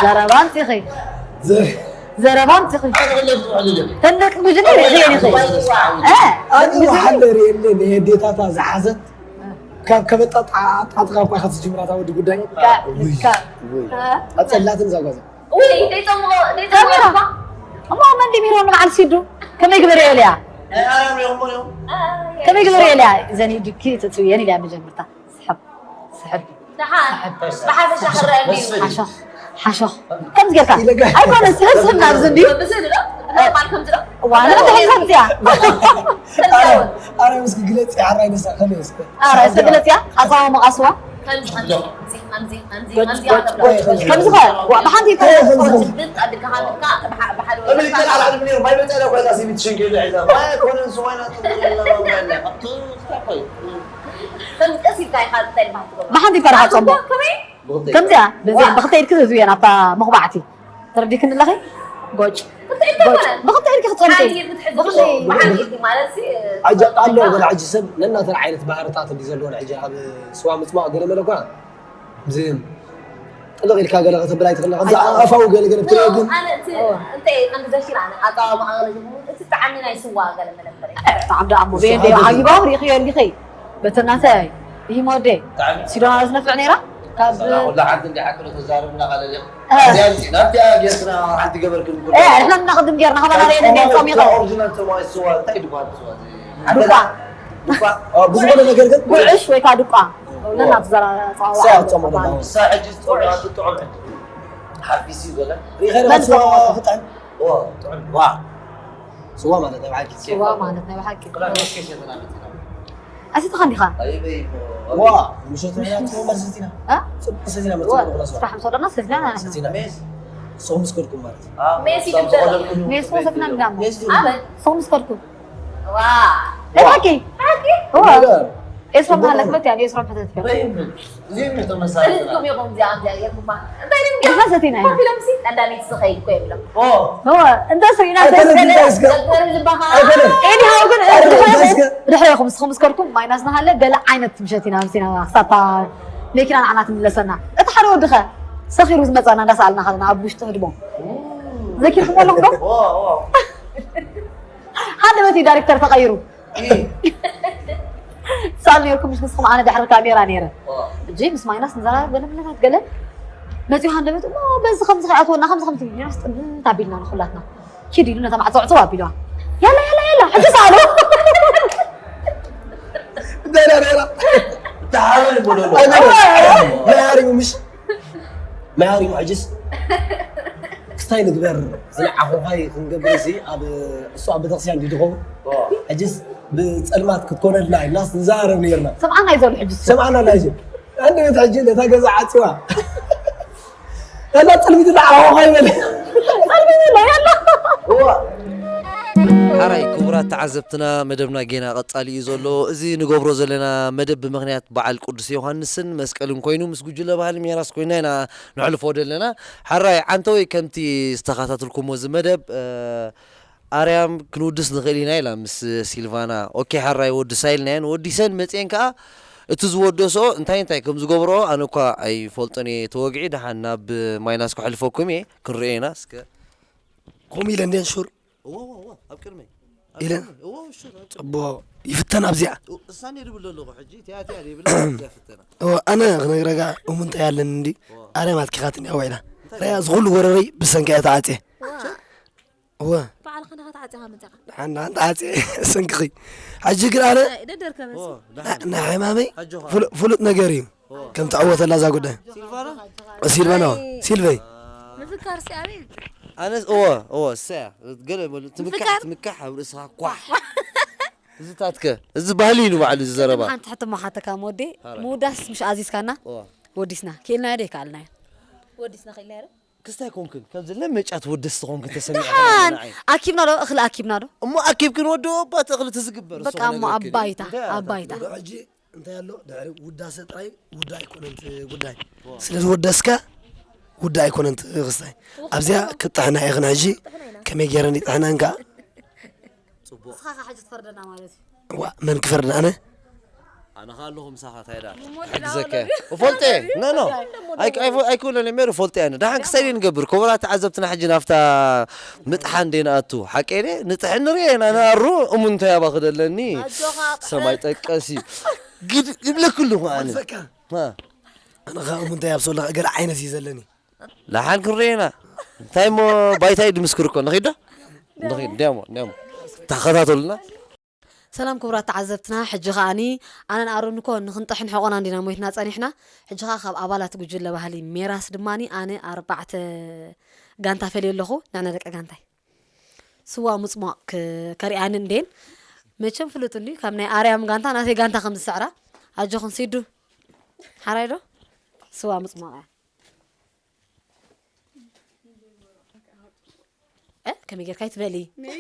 ዘረባ ኣምፂኺ። ዘረባ ኣምፂኺ። ተነቅ ብጅነ ሪእኺ ሪእኺ። እ፣ ኣነ ብጅነ። ወሓለ ርእየለ ንየዴታታ ዝሓዘት ካብ ከበጣ ጣጥቃ እኳ ኢኻ ትጅምራ እታ ወዲ ጉዳይ። ልካ፣ ልካ። ኣፀላትን እዛ ጓዛ። ውይ ደይፀምቆ ደይፀምቆ ካሜራ። እሞ መን ዲሚሮ ንበዓል ሲዱ? ከመይ ግበርዮ ኢልያ? ከመይ ግበርዮ ኢልያ? ዘን ኢድኪ ትፅውየን ኢልያ መጀመርታ። ስሕብ፣ ስሕብ። ደሓን ብሓፈሻ ክረአ እንድዩ። ሓሾኽ፣ ሓሾኽ። ከምዚ ጌርካ። ኣይኮነ፣ ስሕብ፣ ስሕብ ናብዚ እንድዩ። ብስእሊ ዶ? ኖርማል ከምዚ ዶ? ዋላ ተኸምዚያ። ኣረ ምስኪ ግለፂ ሓራይ ንሳ ከመይ እስከ ኣረ እስከ ግለፂያ። ኣፃዋ መቃስዋ። ከምዚ ከምዚ ከምዚ ከምዚ ጎጭ፣ ከምዚ ጎጭ፣ ጎጭ። ከምዚ ኸ? ዋ፣ ብሓንቲ ይኮነ። ግልፅ ኣቢልካ ሃንድካ ብሓ- ብሓደ እብል ይከል ኣላ ዓድም ነይሩ ማይ መፀ ዳ ኮይና ሲሚት ሽንግል ሒዛ ማይ ኣይኮነን ስዋይና ትብለና ማይ ኣላ ካብቲ ስታ ኮይ ከም ቀስ ኢልካ ኢኻ እንታይ ልባህት ትገብሮ ብሓንቲ ይፈርሃ ፆሞ። ከመይ ከምዚኣ፣ በዚ ብክልተ ኢድኪ ዘዝውየን ኣብታ መኹባዕቲ። ተረዲክኒ ኣለኺ? ጎጭ። እንታይ ይኮነ ብክልተ ኢድኪ ክትፀምቂ። ሓንቲ ክትሕዚ ብሓንቲ ማለት ሲ ዓጀ ኣሎ ገለ ሕጂ ሰብ ነናተን ዓይነት ባህርታት እንዲ ዘለዎን ሕጂ ኣብ ስዋ ምፅማቕ ገለ መለ እኳ እዚ ጥልቕ ኢልካ ገለ ከተብል ኣይትኽእልን። ከምዚ ኣፋዊ ገለ ገለ ብትሪኦ ግን ኣነ እቲ እንታይ ቀንዲ ዘኪር ኣነ ኣቃዋማ ኣቕለ እቲ ጣዕሚ ናይ ስዋ ገለ መለበረ ጣዕም ደኣ እሞ በየን ደይ ዓጊቦም ሪእኽዮ እንዲኸይ በተናተ ይሂም ወደ ሲዶና ዝነፍዕ ነይራ ካብ ኩላ ሓንቲ እንዲ ሓቂ ዶ ተዛርብና ካለ ዲኻ ናብዚኣ ጌርና ሓንቲ ገበርክን እ፣ ንሕና እና ቅድም ጌርና ካባና ሬነ ኔር ጾም ይኸ ኦሪጂናል ተማይ ስዋ እንታይ ድኳን ስዋ ዱኳ ብዝኾነ ነገር ግን ጉዕሽ ወይ ከዓ ዱቋ ነና ትዘራ ስዋ ጸሙ ደማ ሳሕጂ ጥዑም ጥዑም ሓፊሲ ገለ ሪኸ መን ስዋ ጸሙ? ፍጣን ኦ ጥዑም ዋ ስዋ ማለት ናይ ብሓቂ ስዋ ማለት ናይ ብሓቂ ክላ ሜስ ከሸተና መጥና ኣሲትኻ እንዲኻ ኣይበይ ዋ ምሸት ያ ጽዋ ማለት ሰቲና እ? ጽዋ ሰቲና መጥና ስዋ ስራሕ ምስ ወደና ሰቲና ሰቲና ሜስ ጾም ስከድኩም ማለት ሜስ ይግደል። ሜስ ወሰትና እንዳሞ ኣበይ ሶም ስከድኩም ዋ እባኪ ሓቂ እዋ ኤስሮም ማለት መት ያ ኤስሮም ሕተት ያ ዘይምን ዘይምን ተመሳሰለ ሰሊጥኩም ኢኹም እዚኣ እዚኣ ጌርኩማ እንታይ ድም እዛ ሰቲና ኢና ኮፊሎም ሲ ቀዳሚት ዝኸይድ ኮ የብሎም እዋ እንተ ስሪና ኣይኮነን ሰስከለ እንታይ እስከ ዘግበር ልባኻ ኤኒሃው ግን እንታይ እስከ ድሕረኹም ንስኹም ስከርኩም ማይናስ ናሃለ ገለ ዓይነት ምሸት ኢና ምስና ክሳታ መኪና ንዓና ትምለሰና እቲ ሓደ ወድኸ ሰኺሩ ዝመፀና እንዳሰኣልና ከለና ኣብ ውሽጢ ህድሞ ዘኪርኩም ኣለኹም ዶ ኦ ኦ ሓደ በቲ ዳይሬክተር ተቐይሩ ሳል ነርኩም ምሽ ንስኹም ኣነ ድሕሪ ካሜራ ነይረ ኦ እጂ ምስ ማይናስ ንዘራረብ ገለ ምለታት ገለ መፂኡ ሃንደበት እሞ በዚ ከምዚ ከይኣትወና ከምዚ ከምዚ ኢልና ስጥምት ኣቢልና ንኩላትና ኪድ ኢሉ ነታ ማዕፆ ዕፅው ኣቢልዋ ያላ ያላ ያላ ሕጂ ሰኣሉ ደራ ደራ ተሓበል ይቦለሎ መያሪሙ ምሽ መያሪሙ ሕጅስ ክስታይ ንግበር ዝለዓኹኻይ ክንገብር እዚ ኣብ እሱ ኣብ ቤተክርስትያን ድድኸው ሕጅስ ብፀልማት ክትኮነልና ኢልናስ ንዛረብ ነርና ሰምዓና እዩ ዘሎ ሕጂ ሰምዓና ላ ሕጂ ኣንድ ቤት ሕጂ ነታ ገዛ ዓፅዋ እና ፅልሚት ለዓኹኻ ይበል ሓራይ ክቡራት ተዓዘብትና መደብና ጌና ቀጻሊ እዩ ዘሎ። እዚ ንገብሮ ዘለና መደብ ብምኽንያት በዓል ቅዱስ ዮሃንስን መስቀልን ኮይኑ ምስ ጉጅለ ባህሊ ሜራስ ኮይና ኢና ነሕልፎ ዘለና። ሓራይ ዓንተወይ ከምቲ ዝተኸታተልኩሞ እዚ መደብ ኣርያም ክንውድስ ንኽእል ኢና ኢላ ምስ ሲልቫና ኦኬ ሓራይ ወድሳ ኢልናየን ወዲሰን መፅኤን ከዓ እቲ ዝወደስኦ እንታይ እንታይ ከም ዝገብርኦ ኣነ እኳ ኣይፈልጦን እየ ተወግዒ ደሓን ናብ ማይናስ ከሕልፈኩም እየ ክንሪኦ ኢና እስከ ከምኡ ኢለ እንዴን ሹር እዎ እዎ እዎ ኣብ ቅድመይ ኣብ ኢለን? ቅድመይ። እዎ ሹር ኣብ ቅድመይ። ጽቡቕ ይፍተን ኣብዚኣ እሳኔ ድብሎ ኣለኹ ሕጂ እቲኣቲኣ ደይብላ ኣብዚኣ ፍተና እዎ ኣነ ክነግረካ እሙንታ ያለን እንዲ ኣርያም ኣትኪኻትኒ ኣወይላ ረያ ዝኹሉ ጎረረይ ብሰንኪ እያ ተዓጽየ እወ ባዕልኻ ናኻ ተዓጺኻ መጺኻ ሓንቲ ሓንቲ ዓጽየ ሰንክኺ ሕጂ ግን ኣነ ደደርከ መሲ ናይ ሕማመይ ኣጆኻ ፍሉ- ፍሉጥ ነገር እዩ ከም ትዕወተላ እዛ ጉዳይ ሲልቫና ሲልቨኖ ሲልቨይ ምፍካር ሲ ኣበይ ኣነስ እወ እወ እሰያ ገለ በሉ ትምካሕ ምፍካር? ትምካሕ ኣብ ርእስኻ ኳሕ እዚታትከ እዚ ባህሊ እዩ ንባዕሉ እዚ ዘረባ ሓንቲ ሕቶ ማሓተካ ወዲ ሃራይ። ምውዳስ ምሽ ኣዚዝካና እወ ወዲስና ክኢልናዮ ዶ ይከኣልናዮ ወዲስና ኸኢልና ዶ ክስታይ ኮንክን ከምዚ ለመጫት ወደስ ዝኾንክን ተሰሚዑ ደሓን ኣኪብና ዶ እኽሊ ኣኪብና ዶ እሞ ኣኪብ ክንወድኦ እባ እቲ እኽሊ ትዝግበር በቃ እሞ ኣባይታ ኣባይታ ሕጂ እንታይ ኣሎ ድሕሪ ውዳሰ ጥራይ ውዳ ኣይኮነን እቲ ጉዳይ ስለ ዝወደስካ ውዳ ኣይኮነን እቲ ክስታይ ኣብዚኣ ክጥሕና ኢኽን ሕጂ ከመይ ገይረን ይጥሕነን ከዓ ንስኻ ኸ ሕጂ ትፈርደና ማለት እዩ ዋ መን ክፈርድ ኣነ ኣነ ኸኣ ኣለኹ ምሳኻ፣ እንታይ ደኣ ክሕግዘካ እየ። እፈልጦ እየ። ኖ፣ ኖ። ኣይክ-፣ ኣይፈ-፣ ኣይኮነን እየ፣ ሜሪ፣ እፈልጦ እየ ኣነ። ደሓን ክሳይ ደይ ንገብር። ክቡራት ተዓዘብትና፣ ሕጂ ናብታ ምጥሓን ደይ ንኣቱ። ሓቀይ ደይ ንጥሕን ንርኢ ኢና፣ ንኣሩ እሙ እንታይ ኣባ ክደለኒ። ኣጆኻ ጥሕን። ሰማይ ጠቀስ እዩ። ግድ ይብለኩ ኣለኹ ኣነ። ዘካ። ሃ። ኣነ ኸኣ እሙ እንታይ ኣብ ሶሎ ገለ ዓይነት እዩ ዘለኒ። ደሓን ክንርኢ ኢና። እንታይ እሞ ባይታ እዩ ድምስክር እኮ። ንኺድ ዶ? ንኺድ፣ እንዲያሞ፣ እንዲያሞ። ተኸታተሉና። ሰላም ክቡራት ተዓዘብትና፣ ሕጂ ከኣኒ ኣነን ኣሮን እኮ ንኽንጥሕን ሕቖና እንዲና ሞይትና ጸኒሕና። ሕጂ ከኣ ካብ ኣባላት ጉጅለ ባህሊ ሜራስ ድማኒ ኣነ ኣርባዕተ ጋንታ ፈልየ ኣለኹ። ንሕና ደቂ ጋንታይ ስዋ ምጽሟቕ ክ-፣ ከሪኣኒ እንዴን። መቸም ፍሉጥ እንዲ ካብ ናይ ኣርያም ጋንታ ናተይ ጋንታ ከም ዝስዕራ። ኣጆኹም ሲዱ። ሓራይ ዶ? ስዋ ምጽሟቕ እያ። እ፣ ከመይ ጌርካ ይትበሊ? ነይ።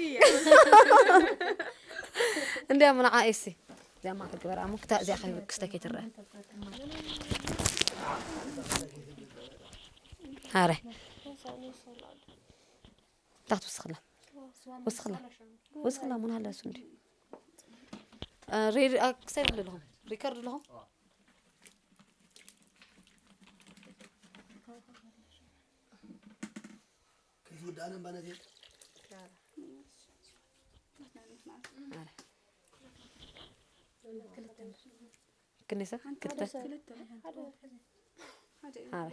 እንዲያ ምንዓ ኤሲ። እዚኣ ማእከል ግበራ፣ እሞ ክታ-፣ እዚኣ ከይ-፣ ክስተ ከይትረአ። ኣረ። ታኽት ወስኽላ። ወስኽላ። ወስኽላ፣ ምን ሃለ እሱ እንዲ። እ፣ ሬ-፣ ሬ-፣ አ፣ ክሳይ ይብሉ ኣለኹም? ሪከርድ ኣለኹም? ከይትውድኣና እምባ ነቲ። ኣረ። ክንደይ ሰብ? ክልተ። ኣረ።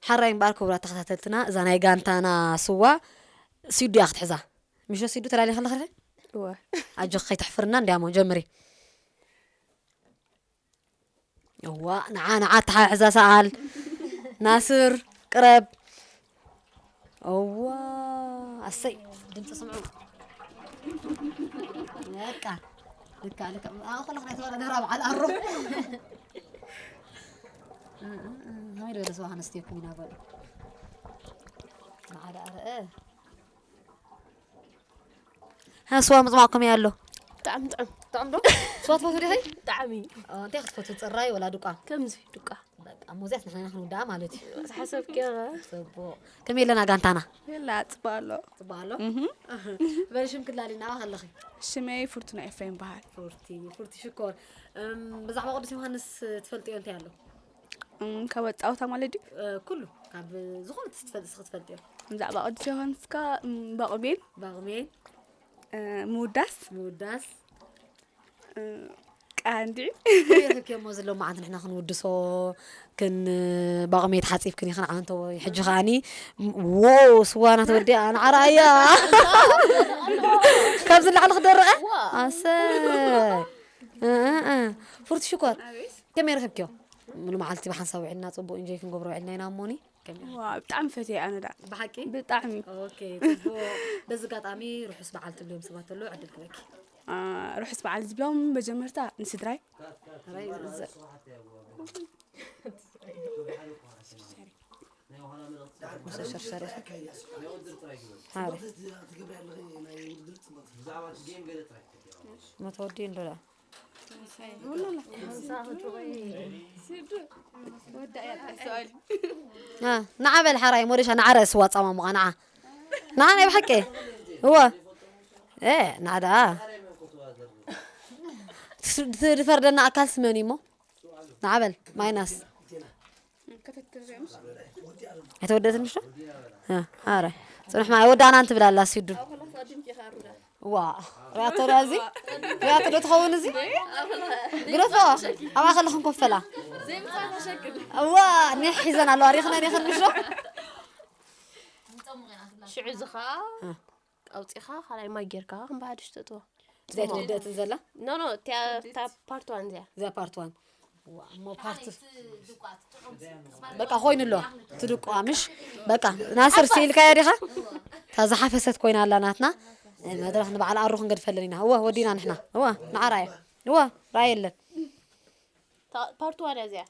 ሓራይ እምበኣር ክቡራት ተኸታተልትና፣ እዛ ናይ ጋንታና ስዋ ሲዱ እያ ክትሕዛ። ምሾ ሲዱ ተላልየ ከለኺ ርኺ? እወ። ኣጆኺ ከይተሕፍርና እንዲያሞ ጀምሪ። እዋ፣ ንዓ፣ ንዓ፣ ኣተሓሕዛ ሰኣል። ናስር፣ ቅረብ። እዋ፣ ኣሰይ፣ ድምፂ ስምዑ። በቃ፣ ልካ፣ ልካ። ኣብ ከለኹ ናይ ተወዳደራ በዓል ኣሮ። እ፣ እ፣ እ፣ ሃይ፣ ደበለ ስዋ ኣነስትዮኩም ኢና በሉ። ንዓ ደኣ ርአ። ሃ፣ ስዋ ምጽማቕኩም እየ ኣሎ። ብጣዕሚ ጥዑም። ጥዑም ዶ? ስዋ ትፈትው ዲኺ? ብጣዕሚ። ኦ፣ እንታይ ክትፈትው? ጽራይ ወላ ዱቃ? ከምዚ ዱቃ። በቃ፣ እሞ እዚኣስ ንሕና ኢና ክንውድኣ ማለት እዩ። ዝሓሰብክዮ ኸ? ጽቡቕ። ከመይ ኣለና ጋንታና? የላ፣ ጽቡቕ ኣሎ። ጽቡቕ ኣሎ? እህ። በል ሽም ክላሊ እናባ ከለኺ? ሽመይ ፍርቱና ኤፍሬም ይበሃል። ፉርቲ፣ ፉርቲ ሽኮር። እም፣ ብዛዕባ ቅዱስ ዮሃንስ ትፈልጥዮ እንታይ ኣሎ? እም፣ ካብ ኣጻውታ ማለት ድዩ? እ፣ ኩሉ፣ ካብ ዝኾነ ትፈልጥ፣ እስኺ ትፈልጥዮ። ብዛዕባ ቅዱስ ዮሃንስ ከ፣ እም፣ ባቕሜን። ባቕሜን። እ፣ ምውዳስ። ምውዳስ። እ፣ ቃንዲ። ከመይ ረኺብክዮ እሞ ዘሎ መዓልቲ ንሕና ክንውድሶ፣ ክን-፣ ባቕሜ ተሓጺብክን ኢኽን ዓንተወይ። ሕጂ ከኣኒ፣ ዎ፣ ስዋ ናተወዲኣ፣ ንዓራ እያ። ካብዚ ንላዕሊ ክደርቐ? ዋ። ኣሰይ። እ፣ እ፣ እ። ፉርቲ ሽኮር፣ ኣቤት። ከመይ ረኺብክዮ? ሙሉ መዓልቲ ብሓንሳብ ውዒልና፣ ጽቡቕ ኢንጆይ ክንገብሮ ውዒልና ኢና እሞኒ። ከመይ? ዋ፣ ብጣዕሚ ፈትየ ኣነ ደኣ። ብሓቂ? ብጣዕሚ። ኦኬ፣ ጽቡቕ። በዚ ኣጋጣሚ ርሑስ በዓል ትብልዮም ሰባት ተለዉ ዕድል ክበኪ። አ፣ ርሑስ በዓል ዝብሎም መጀመርታ ንስድራይ። ሕራይ ዝእዘዝ። ሸርሸር። ሓራይ። መተወዲ እንዶ ደኣ። እ፣ ንዓ በል ሓራይ ሞደሻ፣ ንዓ ርእሲ ዋጻማ ሙቓ፣ ንዓ። ንዓ ናይ ብሓቂ። እወ። እ፣ ንዓ ደኣ። ስ-፣ ት-፣ ዝፈርደና ኣካልስ መን እዩ እሞ? ንዓ በል፣ ማይናስ። ኣይተወደትን ምሽ? እ፣ ኣረ። ጽኑሕ ማይ ወዳእና እንትብል ኣላ ሲዱ። ዋ፣ ሪኣቶ ዶ እዚ? ሪኣቶ ዶ ትኸውን እዚ? ግደፎ፣ ኣብኣ ከለኽን ኮፈላ። ዋ፣ ኒሕ ሒዘን ኣለዋ፣ ሪኽነን ኢኽን ምሽ ዶ? ሽዑ እዚ ኸኣ እ። ኣውጺኻ፣ ካልኣይ ማይ ጌርካ፣ ከም ብሓድሽ ተእትዎ። እዚኣ ኣይተወደእትን ዘላ? ኖ፣ ኖ፣ እቲኣ፣ እታ ፓርት ዋን እዚኣ። እዚኣ ፓርት ዋን። ዋ፣ እሞ ፓርት በቃ ኮይኑ ኣሎ። ትድቋ ምሽ? በቃ ናስር ስኢልካያ ዲኻ? እታ ዝሓፈሰት ኮይና ኣላ ናትና። መድረኽ ንበዓል ኣሩ ክንገድፈለን ኢና። እወ፣ ወዲና ንሕና። እወ፣ ንዓራየ። እወ፣ ራእየለን። እታ ፓርት ዋን እያ እዚኣ።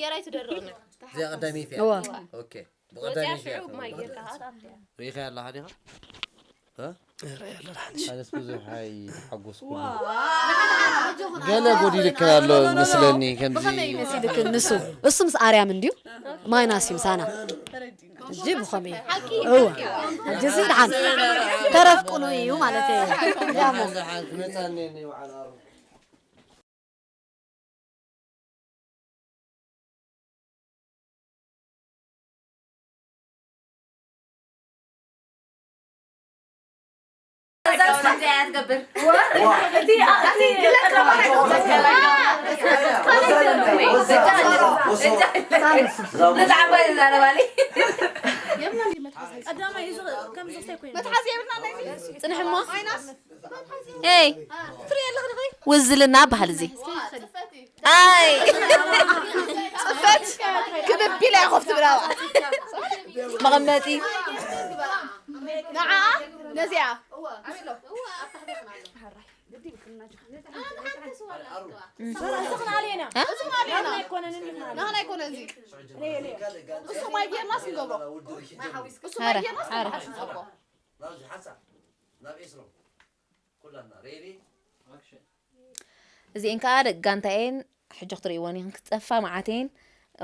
ጌራ ኣይትደርቕን። እዚኣ ቀዳመይቲ እያ። እወ። ኦኬ። ወፂኣ ብቐዳመይቲ ሽዑ እያ። ማይ ጌርካ ኸዓ ትኣቱ እያ። ርኢኻያ ኣለኻ ዲኻ? እ? ርኣያ ኣለና ሓንሽ። ኣነስ ብዙሕ ኣይተሓጎስኩን። ዋ። ገለ ጎዲልክን ኣሎ መስለኒ፣ ከምዚ ብኸመይ መሲልክን ንሱ? እሱ ምስ ኣርያም እንድዩ ማይናስ እዩ ምሳና። ሕጂ ብኸመይ? እወ። ሕጂ እዚ ደሓን ተረፍቅኑ እዩ ማለት እዩ። ያሞ። ደሓን ክመጻኒ እየ፣ በዓል ኣሩ። እዛ ከምዚ እያ ትገብር። እቲ እቲ ንዓባይ ዝዛረባሊ። ቀዳማይ እዚ ከም ዝኽተይ ኮይኑ። መትሓዚ የብልና ናይ ጽንሕሞ። ሄይ፣ ትሪኢ ኣለኺ ዶ? ውዝልና በሃል እዚ። ኣይ። ጽፈት ክብቢላ ኮፍ ትብል ኣብኣ። መቐመጢ። ንዓ ነዚኣ። እዚ ክንኣልየና። እ? እዚ ክንኣልየና። ናህና ኣይኮነን እዚ። እሱ ማይ ጌርናስ ንገብሮ። እሱ ማይ ጌርናስ ንገብሮ። እዚኤን ከዓ ደቂ ጋንታየን ሕጂ ክትርእይወን ኢኽን። ክጸፋ መዓተይን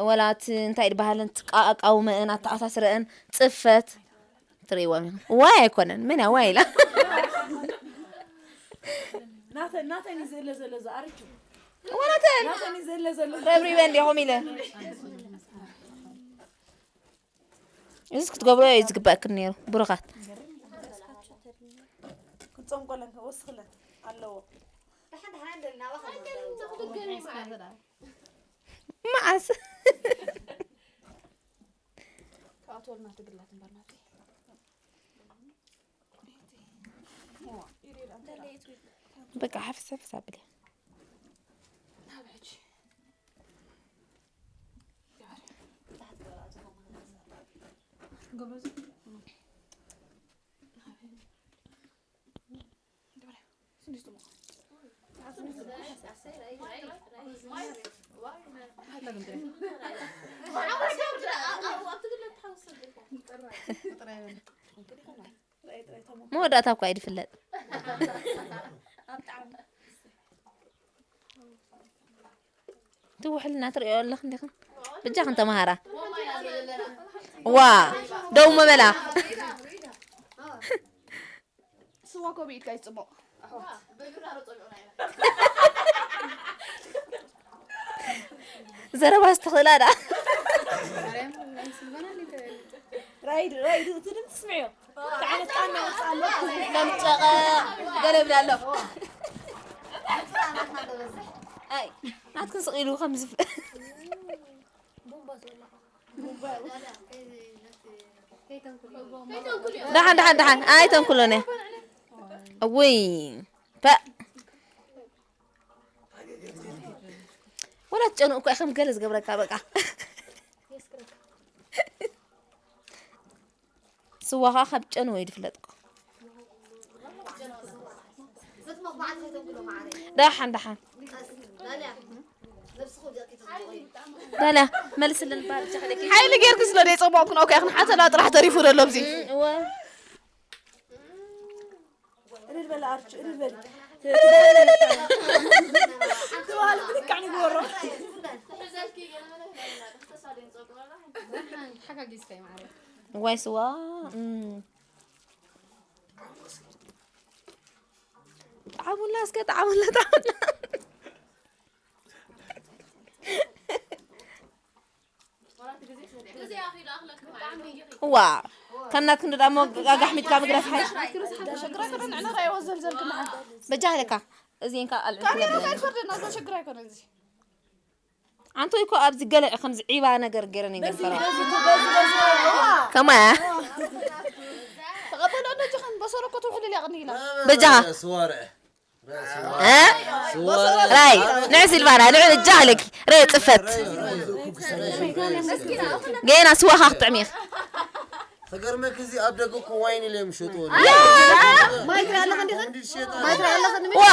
ወላ እቲ እንታይ ድበሃለን ትቃቃውመአን ኣተኣሳስረአን ጽፈት ትርእይወን ኢኽን። ዋይ ኣይኮነን፣ መን እያ ዋይ ኢላ? ናተን፣ ናተን እዩ ዘለ ዘሎ፣ ዝኣርቹ። ወላተን ናተን እዩ ዘለ ዘሎ። ረብሪበን ዲኹም ኢለ። እዚስ ክትገብሮ እዩ ዝግበኣክን ነይሩ። ብሩኻት። ክትጸንቆለን ወስኽለን ኣለዎ። መዓስ? ክኣትወልና ትግላት እምበር ናተይ። በቃ ሓፍስ ሓፍስ ኣብልያ። መወዳእታ እኳ ኣይድፍለጥ። እቲ ውሕልና ትርእዮ ኣለኽን ዲኽን? በጃኽን ተምሃራ። ዋ፣ ደው ምበላ። ስዋ ኮ ብኢድካ እዩ ጽቡቕ። ዘረባ ዝተኽእላ ደኣ። ራይድ፣ ራይድ፣ እቲ ድምፂ ስምዕዮ። እንታይ ዓይነት ቃና ይወፅእ ኣሎ? ለምጨቐ ገለ ይብል ኣሎ። ኣይ፣ ናትክን ስቕ ኢሉ ከም ዝፍ-፣ ደሓን፣ ደሓን፣ ደሓን። ኣይተንኩሎን እያ። እውይ፣ ፐእ። ወላ ትጨንኡ እኮ ኢኹም ገለ ዝገብረካ በቃ። ስዋ ኸዓ ካብ ጨንኡ እዩ ዝፍለጥ እኮ። ደሓን፣ ደሓን። ዳልያ፣ መልስልን ባል ጃህለኪ። ሓይሊ ጌርኪ ስለ ዘይጸባእኩ ነው። ከ ክንሓተላ ጥራሕ ተሪፉ ዘሎ ኣብዚ። እም፣ እወ። እልል በል ኣርቹ፣ እልል በል። ትበሃል ብልክዕ ንግበሮ። ሓጋጊዝካ እዩ ማዕረ። ዋይ ስዋ፣ እም። ጣዕሙላ እስከ፣ ጣዕሙላ፣ ጣዕሙላ። ዋ፣ ከናትክን ደሞ ጋጋሕ ሚትካ ምግረፍ ሓይ። በጃ ለካ፣ እዚን ካ ኣልዕል ካሜራ ትለብለኒ። ካይፈርደና፣ እዛ ሸግር ኣይኮነ እዚ። ኣንቶይ እኮ ኣብዚ ገለ ከምዚ ዒባ ነገር ገይረን እዩ በዚ፣ ገለ በዚ፣ በዚ፣ በዚ፣ በዚ። ከማያ። ተቐበሎ እንዶ ጅኸን በሰሮ እኮ ትውሕልል እያ ቅድም ኢላ። በጃኻ። ስዋርዐ። እ? ስዋርዐ። ራይ፣ ንዕ ሲልቫና፣ ንዕ እጃ ኣለኪ። ረ ጽፈት። ገና ስዋኻ ክትጥዕሚ ኢኺ። ተገርመኪ እዚ ኣብ ደገ እኮ ዋይን ኢሎም ይሸጥዎ ኣለዉ። ማይ ትርኢ ኣለኺ እንዲኺ? እንዲ ዝሸጣ ማይ ትርኢ ኣለኺ እንዲ? ዋ!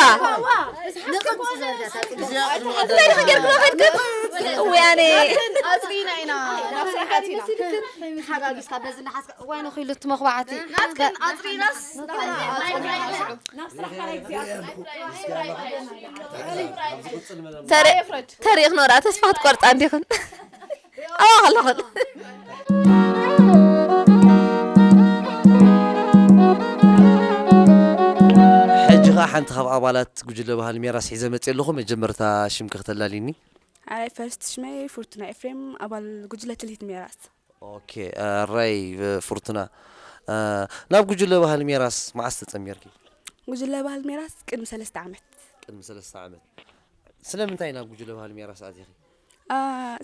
ንቕጽ ዝበለ እዚኣ ቅድሚ እንታይ ቀዳም ኢኺ ጌርክሞ ከድክን? ወያኔ። ኣጽሪና ኢና። ናብ ስራሓት ኢና። ተሓጋጊዝካ በዚ እናሓዝካ ዋይን ኺሉ እቲ መኽባዕቲ። ናትክን ኣጽሪናስ። ተሪ-፣ ተሪእኽኖ ደኣ ተስፋ ክትቆርጻ እንዲኽን። ኣዋ ከለኽን። ሕጂ ኸኣ ሓንቲ ካብ ኣባላት ጉጅለ ባህሊ ሜራስ ሒዘ መጽየ ኣለኹ። መጀመርታ ሽምኪ ከተላልይኒ። ሓራይ ፈርስት ሽመይ ፍርቱና ኤፍሬም፣ ኣባል ጉጅለ ትልሂት ሜራስ። ኦኬ፣ እ፣ ራይ፣ እ፣ ፍርቱና፣ እ፣ ናብ ጉጅለ ባህሊ ሜራስ መዓስ ተጸሚርኪ? ጉጅለ ባህል ሜራስ ቅድሚ ሰለስተ ዓመት። ቅድሚ ሰለስተ ዓመት። ስለምንታይ ናብ ጉጅለ ባህል ሜራስ ኣቲኺ? አ፣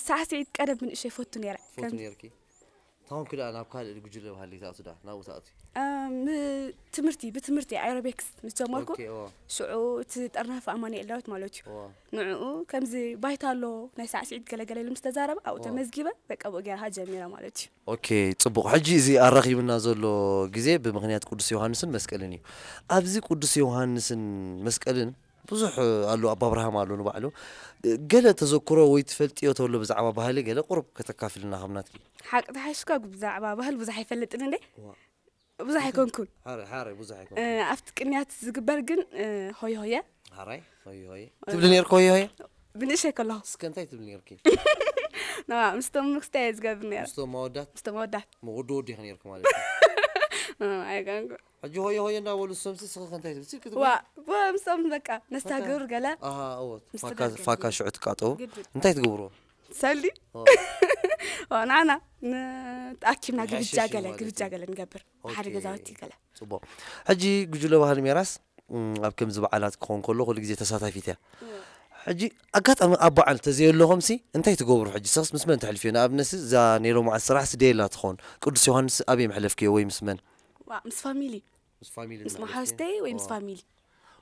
ሳዕስዒት ቀደም ብንእሽተይ ፈቱ ነይረ። ፈቱ ከም ነይርኪ? ተኾንኪ ደኣ ናብ ካልእ ጉጅለ ባህሊ ትኣቱ ደኣ፣ ናብኡ ትኣቱ? አ፣ ም-፣ ትምህርቲ፣ ብትምህርቲ ኣሮቢክስ ምስ ጀመርኩ፣ ኦኬ፣ እዋ። ሽዑ እቲ ጠርናፊ ኣማኑኤል ዳዊት ማለት እዩ። እዋ። ንዕኡ ከምዚ ባይታ ኣሎ፣ ናይ ሳዕስዒት ገለገለ ኢሉ ምስ ተዛረበ፣ ኣብኡ እዋ። ተመዝጊበ፣ በቃ ብኡ ገይረ ጀሚረ ማለት እዩ። ኦኬ፣ ጽቡቕ። ሕጂ እዚ ኣራኺቡና ዘሎ ግዜ ብምኽንያት ቅዱስ ዮሃንስን መስቀልን እዩ። ኣብዚ ቅዱስ ዮሃንስን መስቀልን ብዙሕ ኣሎ፣ ኣቦ ኣብርሃም ኣሎ ንባዕሉ። ገለ ተዘክሮ ወይ ትፈልጥዮ ተሎ ብዛዕባ ባህሊ ገለ ቁሩብ ከተካፍልና ካብ ናትኪ። ሓቂ ተሓሽካ ብዛዕባ ባህል ብዙሕ ኣይፈልጥን እንዴ? ዋ። ብዙሕ ኣይኮንኩን። ሓራይ፣ ሓራይ፣ ብዙሕ ኣይኮንኩን። እ፣ ኣብቲ ቅንያት ዝግበር ግን፣ እ፣ ሆየ ሆየ። ሓራይ፣ ሆየ ሆየ። ትብሊ ነርኪ ሆየ ሆየ? ብንእሽተይ ከለኹ። እስከ እንታይ ትብሊ ነርኪ? ና፣ ምስቶም ምክስታይ እየ ዝገብር ነይረ። ምስቶም መወዳት? ምስቶም መወዳት። መወዲ ወዲ ኢኺ ነርኪ ማለት እዩ። ና፣ ኣይኮንኩን። ሕጂ ሆየ ሆየ እንዳበሉ ንሶምሲ ንስኺ ከ እንታይ ትብሊ? ስልኪ ትብሊ? ዋ፣ ዋ፣ ምስኦም በቃ ነስታግር በቃ ገለ ኣሃ፣ እወ። ፋካ፣ ነስተጋግር ፋካ ገለ። ሽዑ ትቃጠው። ግድን። እንታይ ትገብርዎ? ሰልዲ? ኦ። ኦ፣ ንዓና ን-፣ ተኣኪብና ግብጃ ይሕሸሽ እዩ ገለ፣ ማለት ግብጃ እዩ። ገለ ንገብር። ኦኬ። ሓደ ገዛውቲ ገለ። ጽቡቕ። ሕጂ ጉጅለ ባህሊ ሜራስ፣ እም፣ ኣብ ከምዚ በዓላት ክኸውን ከሎ ኩሉ ግዜ ተሳታፊት እያ። እወ። ሕጂ ኣጋጣሚ ኣብ በዓል ተዘየለኹምሲ እንታይ ትገብሩ? ሕጂ ሰኽስ ምስ መን ተሕልፍዮ? ንኣብነትሲ እዛ ናይ ሎማዓንቲ ስራሕሲ ደየላ ትኸውን? ቅዱስ ዮሃንስ ኣበይ መሕለፍክዮ ወይ ምስ መን? ዋ፣ ምስ ፋሚሊ። ምስ ፋሚሊ ምስ ማለት መሓዙተይ ወይ ምስ ዋ። ፋሚሊ።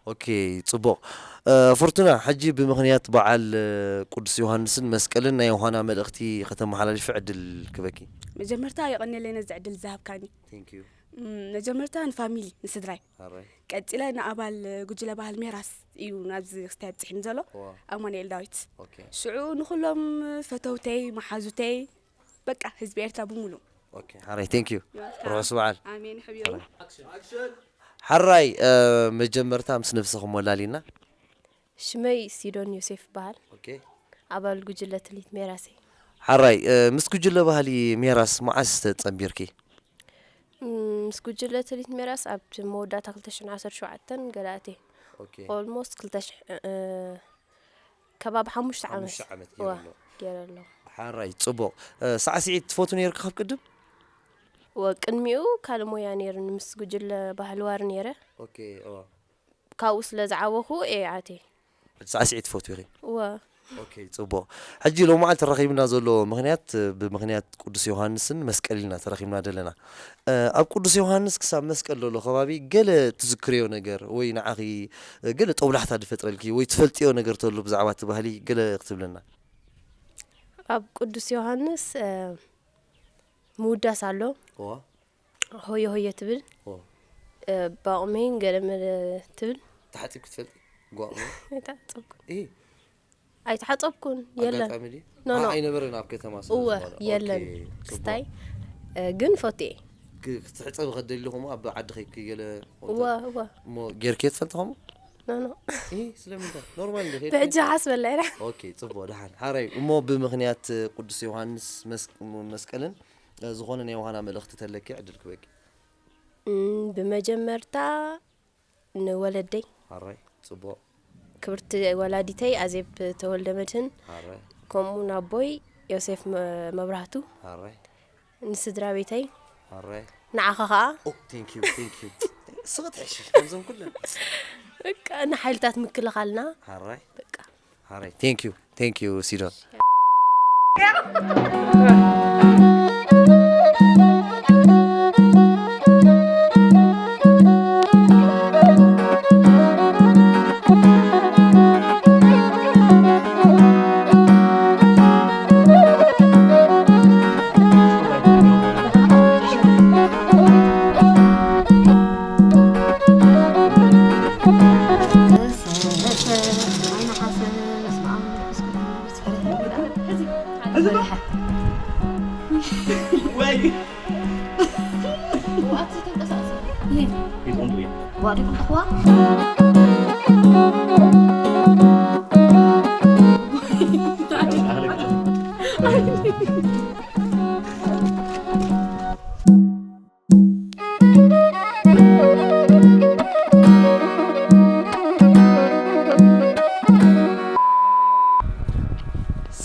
ኦኬ፣ ጽቡቕ። እ፣ ፍርቱና፣ ሕጂ ብምኽንያት በዓል፣ እ፣ ቅዱስ ዮሃንስን መስቀልን ናይ ዮሃና መልእኽቲ ከተመሓላልፊ ዕድል ክበኪ። መጀመርታ የቐንየለይ ነዚ ዕድል ዝሃብካኒ። Thank you። እም፣ መጀመርታ ንፋሚሊ፣ ንስድራይ። ኣራይ። ቀጺለ ንኣባል ጉጅለ ባህል ሜራስ እዩ ናብዚ ክስታይ ኣብጽሒኒ ዘሎ። ዋ። ኣማኑኤል ዳዊት። ኦኬ። ሽዑ ንኹሎም ፈተውተይ፣ መሓዙተይ፣ በቃ ህዝቢ ኤርትራ ብምሉእ። ኦኬ፣ ሓራይ፣ thank you። You're welcome። ርሑስ በዓል። ኣሜን፣ ሕቢረይ። ሓራይ። ሓራይ፣ እ፣ መጀመርታ ምስ ነብስኹም ወላሊና። ሽመይ ሲዶን ዮሴፍ ይበሃል። ኦኬ። ኣባል ጉጅለ ትልሂት ሜራስ እየ። ሓራይ፣ እ፣ ምስ ጉጅለ ባህሊ ሜራስ መዓስ ተጸንቢርኪ? ም፣ ምስ ጉጅለ ትልሂት ሜራስ ኣብቲ መወዳእታ ክልተ ሽሕን ዓሰርተ ሸውዓተን ገለ ኣትየ። ኦኬ። Almost ክልተ ሽሕ፣ እ፣ ከባቢ ሓሙሽተ ዓመት። ሓሙሽተ ዓመት እወ፣ ገይረ ኣሎ። ገይረ ኣሎ። ሓራይ፣ ጽቡቕ። እ፣ ሳዕስዒት ትፈቱ ነይርካ ካብ ቅድም? እወ፣ ቅድሚኡ ካልእ ሞያ ነይሩኒ፣ ምስ ጉጅለ ባህሊ ዋር ነይረ። ኦኬ፣ እወ። ካብኡ ስለ ዝዓበኹ እየ ኣትየ። ሳዕስዒት ትፈትዊ ኢኺ? እወ። ኦኬ፣ ጽቡቕ። ሕጂ ሎማዓንቲ ተራኺብና ዘሎ ምኽንያት፣ ብምኽንያት ቅዱስ ዮሃንስን መስቀል ኢና ተራኺብና ዘለና። እ፣ ኣብ ቅዱስ ዮሃንስ ክሳብ መስቀል ዘሎ ከባቢ ገለ ትዝክርዮ ነገር ወይ ንዓኺ፣ እ፣ ገለ ጦብላሕታ ዝፈጥረልኪ ወይ ትፈልጥዮ ነገር ተሎ ብዛዕባ እቲ ባህሊ ገለ ክትብለና? ኣብ ቅዱስ ዮሃንስ፣ እ፣ ምውዳስ ኣሎ። እዋ። ሆየ ሆየ ትብል። እዋ። እ፣ ባቑመይን ገለ መለ ትብል። ተሓጺብኪ ትፈልጢ? ጓቑመይ? ኣይተሓጸብኩን። እይ። ኣይተሓጸብኩን። የለን። ኣጋጣሚ ድዩ? ኖ፣ ኖ። ኣ-፣ ኣይነበረን ኣብ ከተማ ስለ እወ፣ ዝኾነ። የለን። ኦኬ፣ ጽቡቕ። ክስታይ፣ እ፣ ግን ፈትየ። ክ-፣ ክትሕጸቢ ከደሊ ኹሞ ኣብ ዓዲ ኸይድኪ ገለ እወ፣ እወ። እሞ ጌርክዮ ትፈልጢ ኹሞ? ኖ፣ ኖ። እይ፣ ስለምንታይ? ኖርማል እንደ ኸይድኪ? ብሕጂ ሓስበላ ኢና። ኦኬ፣ ጽቡቕ፣ ደሓን። ሓራይ፣ እሞ ብምኽንያት ቅዱስ ዮሃንስ መስ-፣ መስቀልን፣ እ፣ ዝኾነ ናይ ዮሃና መልእኽቲ ተለኪ ዕድል ክበኪ። እም፣ ብመጀመርታ ንወለደይ። ሓራይ፣ ጽቡቕ። ክብርቲ ወላዲተይ ኣዜብ ተወልደ መድህን። ሓራይ። ከምኡ ናቦይ ዮሴፍ መ-፣ መብራህቱ። ሓራይ። ንስድራ ቤተይ። ሓራይ። ንዓኻ ኸኣ። ኦ፣ thank you፣ thank you። ስቕ ትሕሽሽ፣ ከምዞም ኩለን። በቃ፣ ንሓይልታት ምክልኻልና። ሓራይ። በቃ። ሓራይ፣ thank you፣ thank you፣ ሲዶን።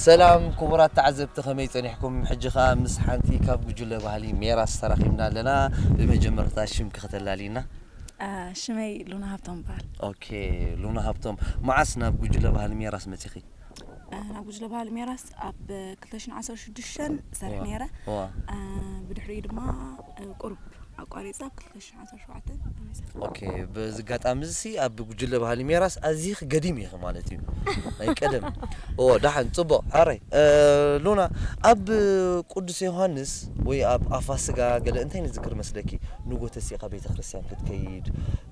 ሰላም ክቡራት ተዓዘብቲ፣ ከመይ ጸኒሕኩም? ሕጂ ኸኣ ምስ ሓንቲ ካብ ጉጅለ ባህሊ ሜራስ ተራኺብና ኣለና። ብመጀመርታ ሽምኪ ከተላልይና? ሽመይ ሉና ሃብቶም በሃል። ኦኬ፣ ሉና ሃብቶም፣ መዓስ ናብ ጉጅለ ባህሊ ሜራስ መጺኺ? ናብ ጉጅለ ባህሊ ሜራስ ኣብ ክልተ ሽሕን ዓሰርተ ሽዱሽተን እሰርሕ ነይረ። ብድሕሪኡ ድማ ቁሩብ ኣቋሪፀ ኣብ ክልተ ሽሕን ዓሰርተ ሸውዓተን ተመሊሰ። ኦኬ፣ በዚ ኣጋጣሚ እዚ ኣብ ጉጅለ ባህሊ ሜራስ ኣዚኺ ገዲም ኢኺ ማለት እዩ። ናይ ቀደም። ኦ፣ ደሓን፣ ጽቡቕ። ሕራይ። ሉና፣ ኣብ ቅዱስ ዮሃንስ ወይ ኣብ ኣፋስጋ ገለ እንታይ ንዝክር መስለኪ? ንጎ ተሲእኻ ቤተ ክርስቲያን ክትከይድ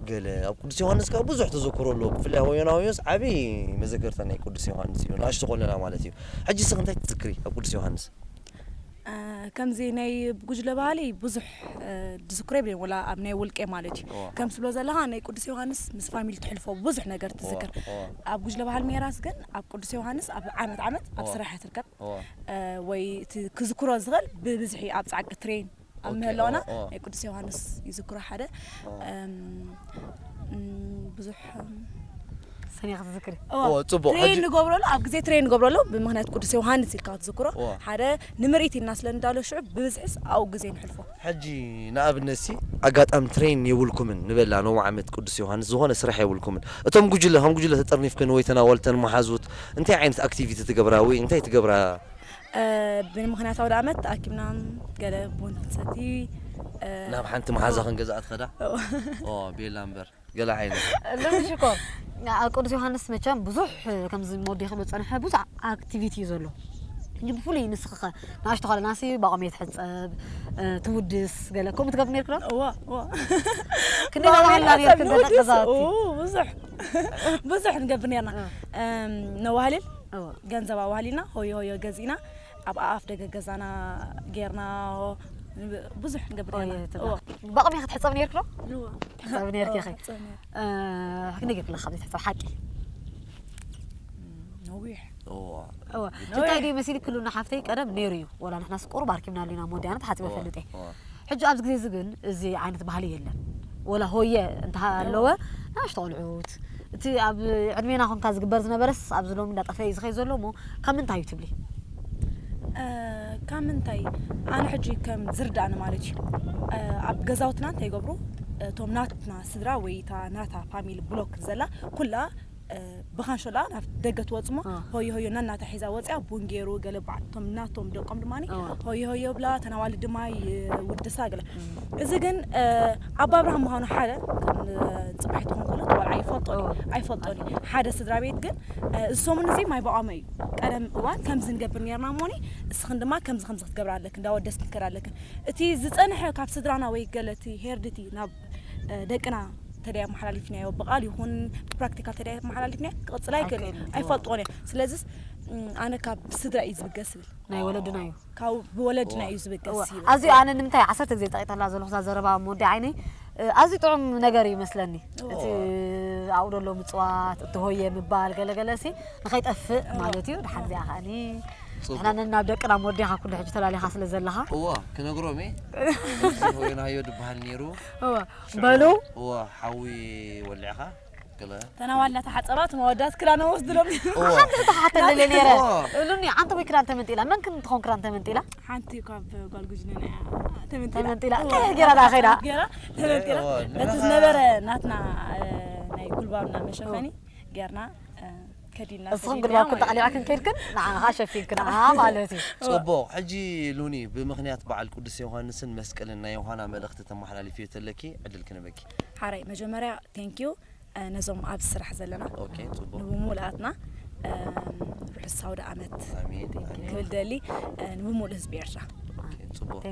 ገለ። ኣብ ቅዱስ ዮሃንስ ከኣ ብዙሕ ተዘክሮ ኣሎ። ብፍላይ ሆዮና ሆዮስ ዓቢ መዘከርታ ናይ ቅዱስ ዮሃንስ እዩ። ንኣሽቱ ከለና ማለት እዩ። ሕጂ እስኺ እንታይ ትዝክሪ ኣብ ቅዱስ ዮሃንስ? ከምዚ ናይ ጉጅለ ባህሊ ብዙሕ ዝዝክሮ የብለይን፣ ወላ ኣብ ናይ ውልቄ ማለት እዩ። ከም ስብሎ ዘለኻ ናይ ቅዱስ ዮሃንስ ምስ ፋሚሊ ትሕልፎ ብዙሕ ነገር ትዝክር። ኣብ ጉጅለ ባህሊ ሜራስ ግን ኣብ ቅዱስ ዮሃንስ ኣብ ዓመት ዓመት ኣብ ስራሕ ትርከብ። ወይ ክዝክሮ ዝኽእል ብብዝሒ ኣብ ጻዕቂ ትሬን ኣብ ምህላውና ናይ ቅዱስ ዮሃንስ ይዝክሮ ሓደ። ብዙሕ ሰኒያ ክትዝክሪ። ጽቡቅ። ትሬን ንገብረሉ፣ ኣብ ግዜ ትሬን ንገብረሉ ብምክንያት ቅዱስ ዮሃንስ ኢልካ ክትዝክሮ ሓደ ንምርኢት ኢልና ስለ ንዳሎ ሽዑ ብብዝሕስ ኣብኡ ግዜ ንሕልፎ። ሕጂ ንኣብነት ሲ ኣጋጣሚ ትሬን የብልኩምን ንበላ፣ ነዊ ዓመት ቅዱስ ዮሃንስ ዝኾነ ስራሕ የብልኩምን። እቶም ጉጅለ ከም ጉጅለ ተጠርኒፍክን ወይ ተናወልተን መሓዙት እንታይ ዓይነት ኣክቲቪቲ ትገብራ ወይ እንታይ ትገብራ? ብምክንያት ኣውደ ኣመት ተኣኪብና ገለ ቡን ክንሰቲ። ናብ ሓንቲ መሓዛ ክንገዝኣ ትኸዳ? ኦ ቤላ እምበር ገለ ዓይነት። ሎሚ ሽኮር ኣብ ቅዱስ ዮሃንስ መቸም ብዙሕ ከምዚ መወዲኺ ዝጸንሐ ብዙሕ ኣክቲቪቲ እዩ ዘሎ። ሕጂ ብፍሉይ ንስኺ ኸ ንኣሽቱ ኸለናሲ ባቆሜት ሕጸብ ትውድስ ገለ ከምኡ ትገብር ነርክ ዶ? እዋ እዋ። ክንደይ ናባህልና ነርክ ገዛውቲ? ብዙሕ ብዙሕ ንገብር ነርና። ነዋህልል ገንዘብ ኣዋህሊልና ሆዮ ሆዮ ገዚእና ኣብ ኣፍ ደገ ገዛና ጌርና ብዙሕ ንገብር ነርና። ባቆሜ ክትሕጸብ ነርክ ዶ? ትሕጸብ ነርክ ኢኺ። ክንደይ ጌርክላ ካብ ዘይትሕጸብ ሓቂ? ነዊሕ። እወ። እንታይ ድዩ መሲልክ ሉና ሓፍተይ፣ ቀደም ነይሩ እዩ። ወላ ንሕናስ ቁሩብ ኣርኪብናሉ ኢና፣ መወዲኣና ተሓጺበ እፈልጥ እየ። ሕጂ ኣብዚ ግዜ እዚ ግን እዚ ዓይነት ባህሊ የለን። ወላ ሆየ እንተሃለወ ንኣሽቱ ቆልዑት እቲ ኣብ ዕድሜና ኮንካ ዝግበር ዝነበረስ ኣብዚ ሎሚ እንዳጠፈአ እዩ ዝኸይድ ዘሎ እሞ ካብ ምንታይ እዩ ትብሊ? ካብ ምንታይ? ኣነ ሕጂ ከም ዝርዳእኒ ማለት እዩ ኣብ ገዛውትና እንታይ ይገብሩ እቶም ናትና ስድራ ወይ እታ ናታ ፋሚሊ ብሎክ ዘላ ኩላ ብኻንሾላ ናብ ደገ ትወፅሞ ሆዮ ሆዮ ናናታ ሒዛ ወፅያ ቡን ገይሩ ገለ ባዕልቶም ናቶም ደቆም ድማ ሆዮ ሆዮ ብላ ተናዋሊ ድማ ይውድሳ ገለ። እዚ ግን ኣባ ኣብርሃም ምዃኑ ሓደ ጽባሕ ትኾን ከሎ ተወልዓ ይፈልጦ ኣይፈልጦን ሓደ ስድራ ቤት ግን እዚ ሰሙን እዚ ማይ በቋመ እዩ። ቀደም እዋን ከምዚ ንገብር ነርና እሞኒ እስኽን ድማ ከምዚ ከምዚ ክትገብር ኣለክን እንዳወደስ ክንከድ ኣለክን። እቲ ዝጸንሐ ካብ ስድራና ወይ ገለ እቲ ሄርድቲ ናብ ደቅና ተደይ ኣመሓላሊፍናዮ ብቓል ይኹን ብፕራክቲካል ተደይ ኣመሓላሊፍናዮ ክቕጽል ኣይክእልን ኣይፈልጥዎን እየ። ስለዚስ ኣነ ካብ ስድራ እዩ ዝብገስ ዝብል ናይ ወለድና እዩ። ካብ ብወለድና እዩ ዝብገስ ይብል። ኣዝዩ ኣነ ንምንታይ ዓሰርተ ግዜ ጠቂጠላ ዘለኹ እዛ ዘረባ መወዲ ዓይነይ ኣዝዩ ጥዑም ነገር እዩ መስለኒ። እቲ ኣብኡ ደሎ ምፅዋት እቲ ሆየ ምባል ገለገለ ሲ ንኸይጠፍእ ማለት እዩ። ድሓር እዚኣ ከዓኒ ንሕና ነናብ ደቅና መወዲኻ ኩሉ ሕጂ ተላሊኻ ስለ ዘለኻ እዋ ክነግሮም እየ። እዚ ሆየናዮ ድበሃል ነይሩ። እዋ በሉ እዋ ሓዊ ወሊዕኻ ገለ ተናዋልና ተሓጸባ እቲ መወዳት ክዳን ወስድሎም ሓንቲ ተሓተለለ ነይረ እሉኒ። ኣንተ ወይ ክዳን ተመንጢላ መን ክን ትኾን ክዳን ተመንጢላ ሓንቲ ካብ ጓል ጉጅለና እያ ተመንጢላ ተመንጢላ እንታይ ገይራ ዳ ኸይዳ ገይራ ተመንጢላ ነቲ ዝነበረ ናትና ናይ ጉልባብና መሸፈኒ ገርና ከዲና እሱኹም ግልባብክን ተቐሊዕክን ከይድክን ንዓኻ ሸፊንክን ኣሃ ማለት እዩ። ጽቡቕ። ሕጂ ሉኒ ብምኽንያት በዓል ቅዱስ ዮሃንስን መስቀልን ናይ ዮሃና መልእኽቲ ተመሓላሊፍዮ ተለኪ ዕድል ክንበኪ። ሓራይ መጀመርያ thank you ነዞም ኣብዚ ስራሕ ዘለና ኦኬ ጽቡቕ። ንብሙሉኣትና ርሑስ ኣውደ ዓመት ኣሜን ኣሜን። ክብል ደሊ ንብሙሉ ህዝቢ ኤርትራ። ኦኬ ጽቡቕ።